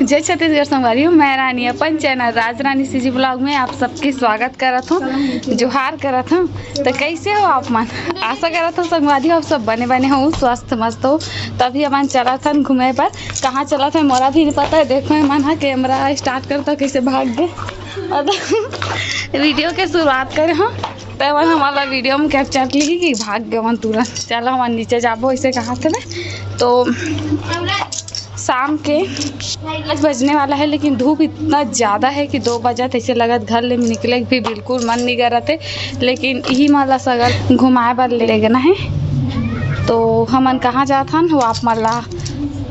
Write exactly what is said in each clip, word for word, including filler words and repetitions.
जय छत्तीसगढ़ संगवारी हो, मैं रानी अपन चैनल राज रानी सीजी ब्लॉग में आप सबके स्वागत करत हूँ, जोहार करत हूँ। तो कैसे हो आप मन? आशा करत हूँ संगवारी हो आप सब बने बने हो, स्वस्थ मस्त हो। तभी अपन चलत हन घूमे पर। कहाँ चलत है मोला भी नहीं पता है। देखो मन हा कैमरा स्टार्ट करता कैसे भाग गए और वीडियो के शुरुआत करे हो। तो मन हमारा वीडियो में कैप्चर ली कि भाग गए मन तुरंत। चलो मन नीचे जाबो, इसे कहा थे मैं। तो शाम के पाँच बजने वाला है, लेकिन धूप इतना ज़्यादा है कि दो बजे तैसे लगत घर ले निकले भी बिल्कुल मन नहीं करत है। लेकिन यही माला सगल घुमाए बर ले लेना है, तो हमन कहाँ जात हन वो आप मन ला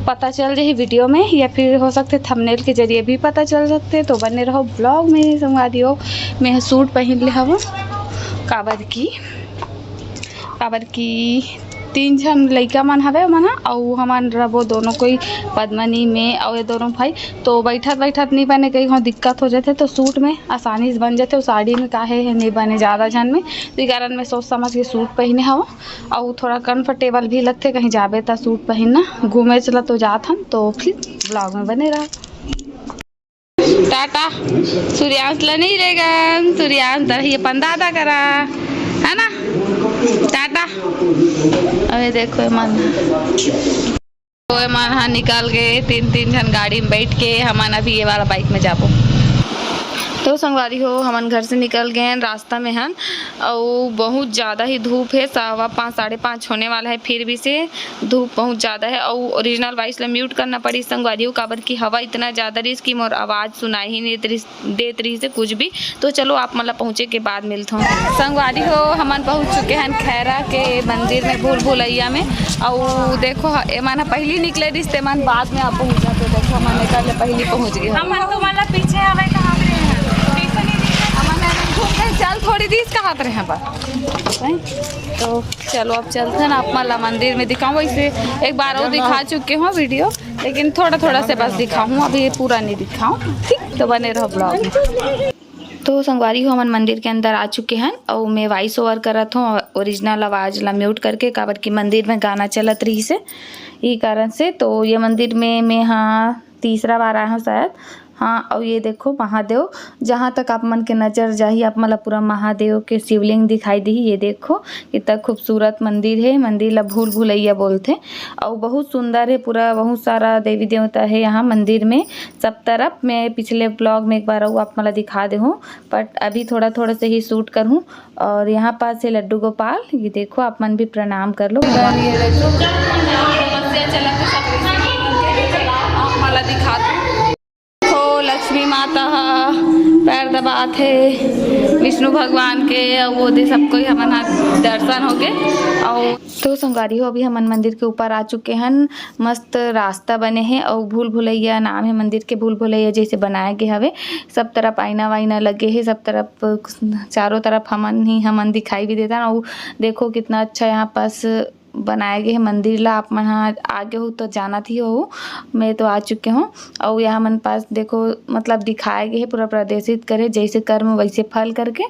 पता चल जाही वीडियो में, या फिर हो सकते थंबनेल के जरिए भी पता चल सकते। तो बने रहो ब्लॉग में संगवारी हो। मैं सूट पहन ले हवं, काबर की काबर कि तीन झन लइका मन हवे ओमन ह, अउ हमन रबो दोनों कोई, पद्मनी में अउ ये दोनों भाई। तो बैठत बैठत नहीं बने, कहीं हो दिक्कत हो जाथे तो सूट में आसानी से बन जाथे, अउ साड़ी में काहे है नहीं बने ज़्यादा झन में। तो ये कारण मैं सोच समझ के सूट पहने हवं अउ थोड़ा कंफर्टेबल भी लगथे, कहीं जाबे त सूट पहनना। घूमे चला तो जात हन, तो फिर ब्लॉग में बने रहा। टाटा। सूर्यांश ला नहीं लेगन, सूर्यांश तरही अपन दादा करा, है ना? टाटा। अबे देखो ये मन, तो ये मन हा निकल गए तीन तीन झन गाड़ी में बैठ के। हमन अभी ये वाला बाइक में जाबो। तो संगवारी हो, हमन घर से निकल गए हैं, रास्ता में हन, अउ बहुत ज़्यादा ही धूप है। सवा पाँच, साढ़े पाँच होने वाला है, फिर भी से धूप बहुत ज़्यादा है। अउ ओरिजिनल वॉइस ला म्यूट करना पड़ी संगवारी हो, काबर कि हवा इतना ज़्यादा रहिस कि मोर आवाज़ सुनाई ही नहीं देत रहिस, देत रहिस है कुछ भी। तो चलो आप मन ला पहुँचे के बाद मिलत हूँ। संगवारी हो, हमन पहुँच चुके हैं खैरा के मंदिर में, भूल भुलैया में। अउ देखो ह-, एमन ह पहली निकले रहिस, तेमन बाद में आप पहुँच जाते। देखो हमन एकर ले पहली पहुँच गए। हमन तो मतलब पीछे आवे कहाँ पे हैं? पीछे नहीं दिखे। हमन एकदम घूम के चल थोड़ी दिस कहाँ पे हैं बस। हैं? तो चलो अब चलते हैं ना, आप मन ला मंदिर में दिखाऊँ। वैसे एक बार और दिखा चुके हूँ वीडियो, लेकिन थोड़ा थोड़ा से बस दिखाऊँ, अभी ये पूरा नहीं दिखाऊँ। ठीक, तो बने रहो ब्लॉग में। तो संगवारी हो, हमन मंदिर के अंदर आ चुके हन अउ मैं वॉइस ओवर करत हूँ ओरिजिनल आवाज़ ला म्यूट करके, काबर कि मंदिर में गाना चलत रहिस हे, ई कारण से। तो ये मंदिर में मैं हा तीसरा बार आए हूँ शायद। हाँ, अउ ये देखो महादेव, जहाँ तक आप मन के नजर जाही, आप मन ला पूरा महादेव के शिवलिंग दिखाई दिही। ये देखो, कितना खूबसूरत मंदिर है। मंदिर ला भूल भुलैया बोलथे, अउ बहुत सुंदर है पूरा, बहुत सारा देवी देवता है यहाँ मंदिर में सब तरफ। मैं पिछले ब्लॉग में एक बार अउ आप मन ला दिखा दे हूँ, but अभी थोड़ा थोड़ा से ही शूट करूँ। और यहाँ पास है लड्डू गोपाल, ये देखो, आप मन भी प्रणाम कर लो। आप मन ला दिखा दो। देखो, लक्ष्मी माता ह पैर दबात हे विष्णु भगवान के, अउ वो दे सब कोई हमन ह दर्शन हो गे। अउ तो संगवारी हो, अभी हमन मंदिर के ऊपर आ चुके हन। मस्त रास्ता बने हे अउ भूल भुलैया नाम हे मंदिर के, भूल भुलैया जैसे बनाए गे हवे। सब तरफ आईना वाईना लगे हे, सब तरफ, चारों तरफ हमन ही हमन दिखाई भी देता। अउ देखो कितना अच्छा यहाँ पास बनाए गे हे मंदिर ला। आप मन ह आगे हो तो जानत ही हो, मैं तो आ चुके हूँ। अउ यहाँ मन पास देखो, मतलब दिखाए गे हे पूरा प्रदर्शित करे, जैसे कर्म वैसे फल करके।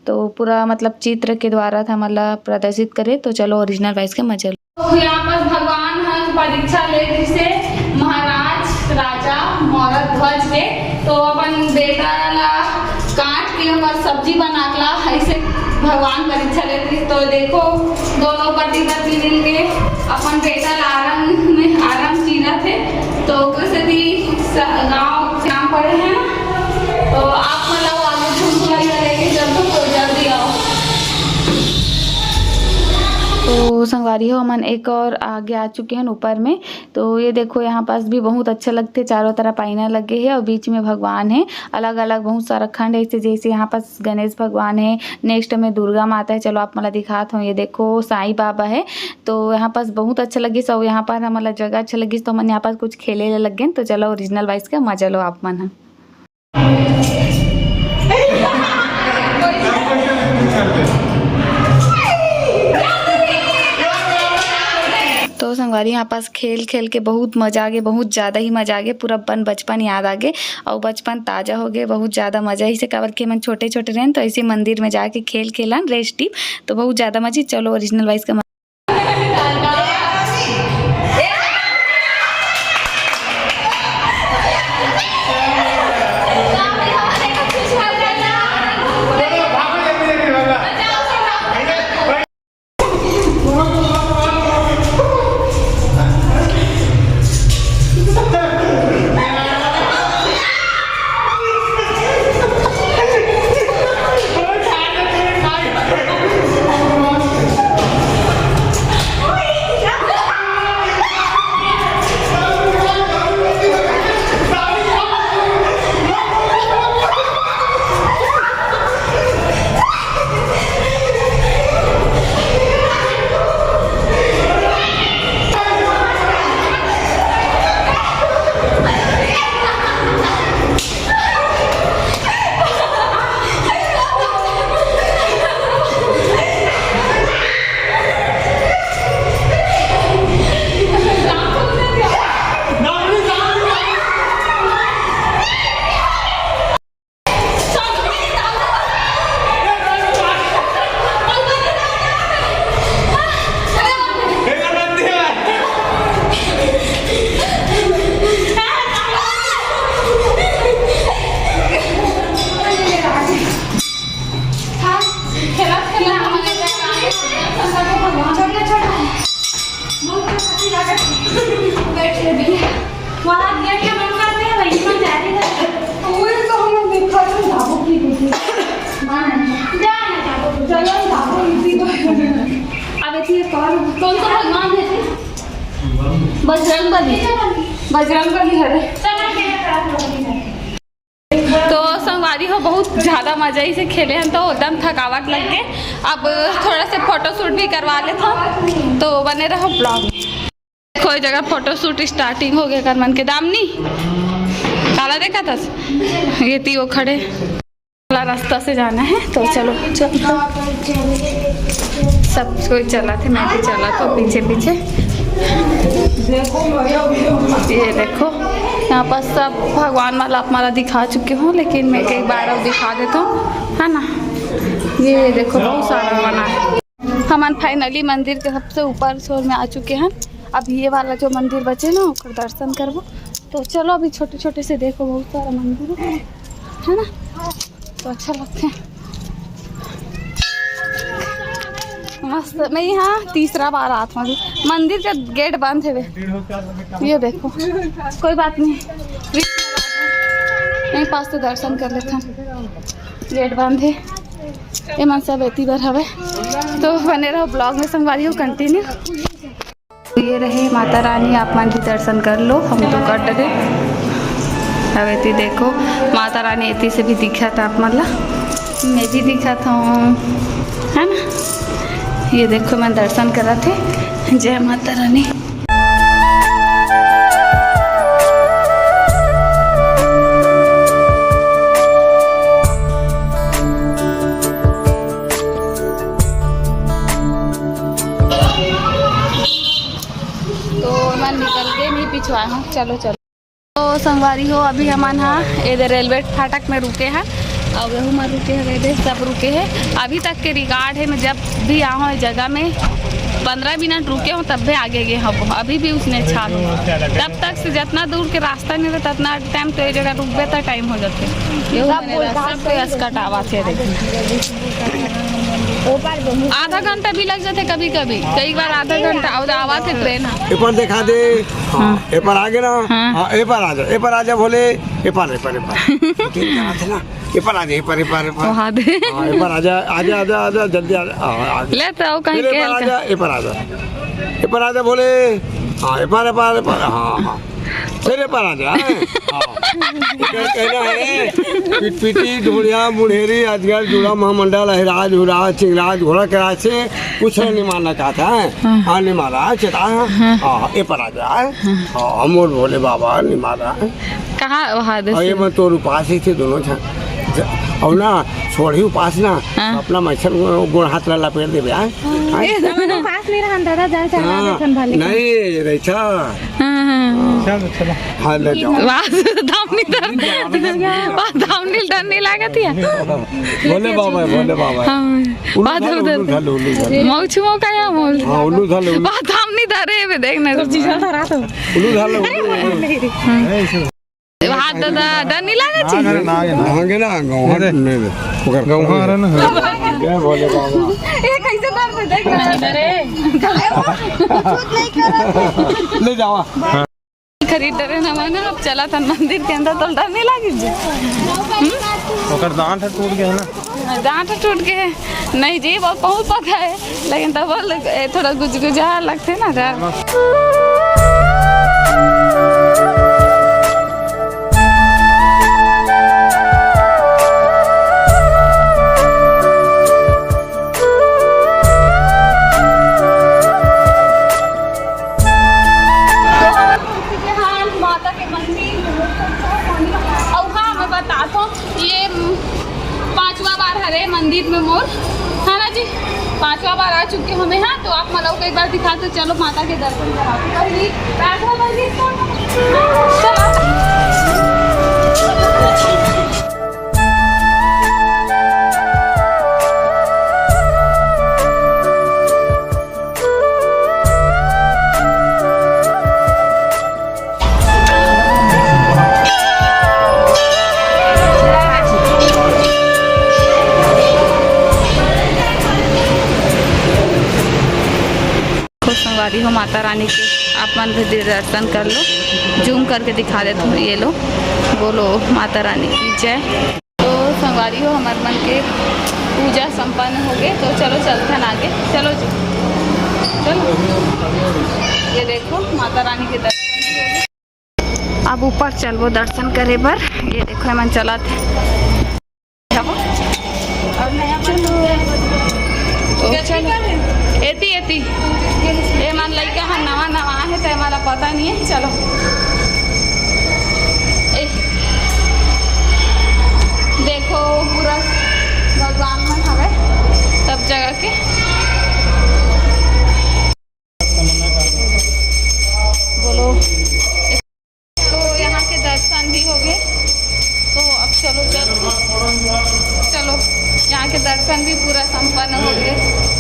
तो पूरा मतलब चित्र के द्वारा था मतलब प्रदर्शित करे। तो चलो ओरिजिनल वॉइस के मजा लो। तो यहाँ पर भगवान ह परीक्षा लेत रिहिसे महाराज राजा मौरत ध्वज के, तो अपन बेटा ला काट के ओकर सब्जी बना के ला, ऐसे भगवान परीक्षा लेत रिहिस। तो देखो, दोनों पति पत्नी मिल के अपन बेटा ला आरम में आरम चीरत हे। तो ओकर सेती स-, गाँव, गाँव पड़े हे ना, तो आप मन ला वो आगे झुमझुआ लेके चलथों, तो जल्दी आओ। तो संगवारी हो, हमन एक और आगे आ चुके हैं ऊपर में। तो ये देखो, यहाँ पास भी बहुत अच्छा लगथे, चारों तरफ आईना लगे हे और बीच में भगवान हे, अलग-अलग बहुत सारा खंड हे, जैसे, जैसे यहाँ पास गणेश भगवान हे, नेक्स्ट में दुर्गा माता हे। चलो आप मन ला दिखात हूँ, ये देखो साईं बाबा हे। तो यहाँ पास बहुत अच्छा लगिस और यहाँ पर हमन ला जगह अच्छा लगिस, तो हमन यहाँ पास कुछ खेले ले लग गेन। तो चलो ओरिजिनल वॉइस के मजा लो आप मन ह। तो संगवारी, यहाँ पास खेल खेल के बहुत मजा आ गे, बहुत ज़्यादा ही मजा आ गे। पूरा अपन बचपन याद आ गे और बचपन ताज़ा हो गे। बहुत ज़्यादा मजा, इसे काबर कि हमन छोटे छोटे रहेन, तो ऐसे मंदिर में जाके खेल खेलन रेस्टिप, तो बहुत ज़्यादा मजा। चलो ओरिजिनल वॉइस का। कौन सा भगवान है? बजरंग बली। बजरंग बली हरे। तो संगवारी हो, बहुत ज्यादा मजा ही से खेले हन, तो एकदम थकावट लग गए। अब थोड़ा से फोटो शूट भी करवा लेथन, तो बने रहो ब्लॉग में। कोई जगह फोटो शूट स्टार्टिंग हो गए कर मन के। दामनी, काला देखा था ये ती वो खड़े वाला रास्ता से जाना है, तो चलो, चलो। सब कोई चला थे, मैं भी चला तो पीछे पीछे। ये देखो, यहाँ पर सब भगवान वाला आप माला दिखा चुके हो, लेकिन मैं एक बार और दिखा देता हूँ, है ना। ये देखो, बहुत सारा बना है। हमन फाइनली मंदिर के सबसे ऊपर छोर में आ चुके हैं। अब ये वाला जो मंदिर बचे ना, ओकर दर्शन करबो। तो चलो, अभी छोटे छोटे से देखो, बहुत सारा मंदिर है, है ना, तो अच्छा लगता है। मस्त। मैं यहाँ तीसरा बार आत हूँ अभी। मंदिर का गेट बंद है बे। ये देखो, कोई बात नहीं, यहीं पास तो दर्शन कर लेते हैं। गेट बंद है, ये मन सब एती बर हवे। तो बने रहो ब्लॉग में, संगवारी हो, कंटिन्यू। ये रहे माता रानी, आप मन भी दर्शन कर लो, हम तो कर डरे। अब एती देखो, माता रानी एती से भी दिखत आप मन ला, मैं भी दिखत हूँ, है ना। ये देखो, मैं दर्शन करत हे। जय माता रानी। तो मैं निकल के नहीं पिछवाए हूँ। चलो, चलो। तो संगवारी हो, अभी हमन हा एदे रेलवे फाटक में रुके हैं, और यहू में रुके हैं, एदे सब रुके हैं। अभी तक के रिकॉर्ड है, मैं जब भी आहूँ इस जगह में पंद्रह मिनट रुके हूँ, तब भी आगे गए हूँ, अभी भी उसने छाल। तब तक से जितना दूर के रास्ता नहीं रहता, उतना टाइम तो ये जगह रुकबे तो टाइम हो जाते। यहू सब में बोल रहा, सब कोई अस्कट आवा थे, देखिए। आधा घंटा भी लग जाते कभी कभी, कई बार आधा घंटा। और आवा थे ट्रेन। एपर देखा दे। हाँ, हाँ। एपर आगे ना। हाँ। हाँ, एपर आजा, एपर आजा भोले, एपर, एपर, एपर। ठीक कहा थे ना, एपर आजा, एपर, एपर, एपर। वहाँ दे। हाँ, एपर आजा, आजा, आजा, आजा, जल्दी आजा। हाँ, आजा। ले तो कहीं फिर एपर खेल आजा, एपर आजा, एपर आजा भोले। हाँ, एपर, एपर, एपर। हाँ, हाँ। फिर एपर आजा, हैं? हाँ। एकर कहना है, पिटपिटी, ढोलिया, मुढ़ेरी, अजगर, जूड़ा, महामंडल, अहिराज, हुराज, चिंगराज, घोड़ा के राज से कुछ नहीं मानना चाहता है। हाँ। हाँ, नहीं मारा, चेता है। हाँ। हाँ, एपर आजा, हैं? हाँ। हाँ, मोर भोले बाबा, नहीं मारा। कहाँ वहाँ दे और ये से? मैं तोर उपास ही थे दोनों झन। ज-, और ना, छोड़ी उपास ना, हाँ। अपना मच्छर गो-, गोड़ हाथ ला लपेट देबे, हैं? हाँ। हैं? ये दोनों उपास नहीं रहन दादा, जल चढ़ा हाँ, देथन भले। नहीं, रेचा। हाँ, हाँ। चलो, चलो। हाँ, ले जाओ। वाह, धामनी डर, वाह, धामनी डर नहीं लागत है। भोले बाबा, भोले बाबा। हाँ। उल्लू वाह, धर, उधर, उल्लू उधर। धर, उल्लू धर। मौछ मौका या मोल। हाँ, उल्लू धर, उल्लू। वाह, धामनी डरे बे, देख ना। तो चीज़ धरा तो। उल्लू धर, उल्लू धर। नहीं, नहीं। वाह, दादा, डर नहीं लागत है? ना, ना, ना, ना। हाँ, गे ना, गाँव अरे। नहीं दे। ओकर गौहा रहा ना। जय भोले बाबा। ये कैसे डर से देख रहा है? अरे। ले जावा। खरीद डरे ना मैं ना, अब चला था मंदिर के अंदर, तो डर नहीं लागी जी? ओकर दांत ह टूट गया ना। दांत ह टूट गए। नहीं जी, वो बहुत पका है, लेकिन तब वो लग-, ए, थोड़ा गुजगुजा लगते ना डर। तो हम पहुंच चुके हैं माता के मंदिर। और हाँ, मैं बताता हूँ, ये पांचवा बार हरे मंदिर में मोर, है ना जी, पांचवा बार आ चुके हमें। हाँ, तो आप मन ला एक बार दिखा, तो चलो माता के दर्शन करा। पहली राघव मंदिर तो चला। देखो संगवारी हो, माता रानी के आप मन भी दर्शन कर लो, जूम करके दिखा देत हूँ। ये लो, बोलो माता रानी की जय। तो संगवारी हो, हमार मन के पूजा संपन्न हो गए, तो चलो चलथन आगे। चलो जी। ये देखो, माता रानी के दर्शन। अब ऊपर चलबो दर्शन करे बर। ये देखो, एमन चलत हे। अब नया चलो। तो चलो। एती, एती। एमन लइका ह नवा नवा आहे, त एमन ला पता नहीं है। चलो। ए, देखो, पूरा भगवान मन हवे सब जगह के। बोलो। तो यहाँ के दर्शन भी हो गए। तो अब चलो, चलो, चलो, यहाँ के दर्शन भी पूरा संपन्न हो गए।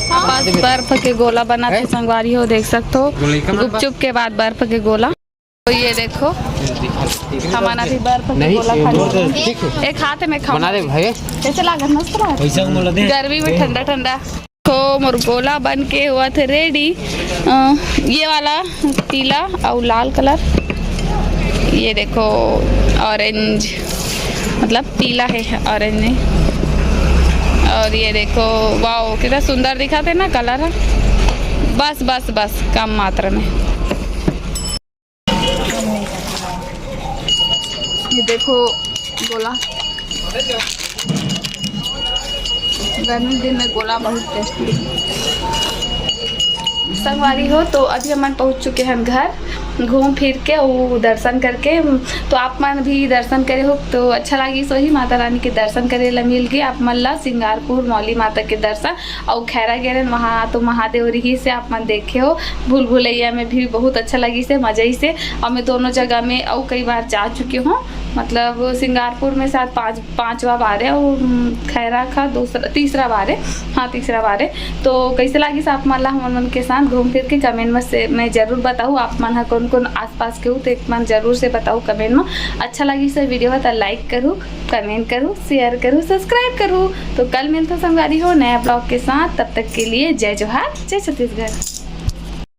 हाँ, बस बर्फ के गोला बना थे संगवारी हो, देख सकते हो, गुपचुप के बाद बर्फ के गोला। तो ये देखो, हमन अभी बर्फ के नहीं, गोला खाने वाले हैं। एक हाथ में खाओ। बना दे भाई। कैसे लागत? मस्त लागत। गर्मी में ठंडा ठंडा। तो मोर गोला बन के हुआ थे रेडी। ये वाला पीला और लाल कलर, ये देखो, ऑरेंज, मतलब पीला है, ऑरेंज नहीं। और ये देखो, वाओ, कितना सुंदर दिखा थे ना कलर है। बस, बस, बस, कम मात्रा में। ये देखो गोला, गर्मी दिन में गोला बहुत टेस्टी। संगवारी हो, तो अभी हमन पहुंच चुके हैं घर, घूम फिर के, वो दर्शन करके। तो आप मन भी दर्शन करे हो तो अच्छा लागिस होही, माता रानी के दर्शन करे ला मिल गए आप मन ला सिंगारपुर मौली माता के दर्शन। अउ खैरा गेरेन वहाँ तो महादेव रहिस हे, आप मन देखे हो। भूल भुलैया में भी बहुत अच्छा लगिस हे, मजा आइस हे। अउ मैं दोनों जगह में अउ कई बार जा चुके हो, मतलब सिंगारपुर में शायद पाँच, पाँचवा बार हे, अउ खैरा का दूसरा, तीसरा बार हे। हाँ, तीसरा बार हे। तो कैसे लागिस आप मन ला हमन मन के साथ घूम फिर के, कमेंट में से मैं जरूर बताहू। आप मन ह कौन कौन आसपास के हो तो एक मन जरूर से बताहू कमेंट में। अच्छा लागिस हे वीडियो ह तो लाइक करू, कमेंट करू, शेयर करू, सब्सक्राइब करू। तो कल मिलता संगवारी हो नया ब्लॉग के साथ। तब तक के लिए जय जोहार, जय छत्तीसगढ़।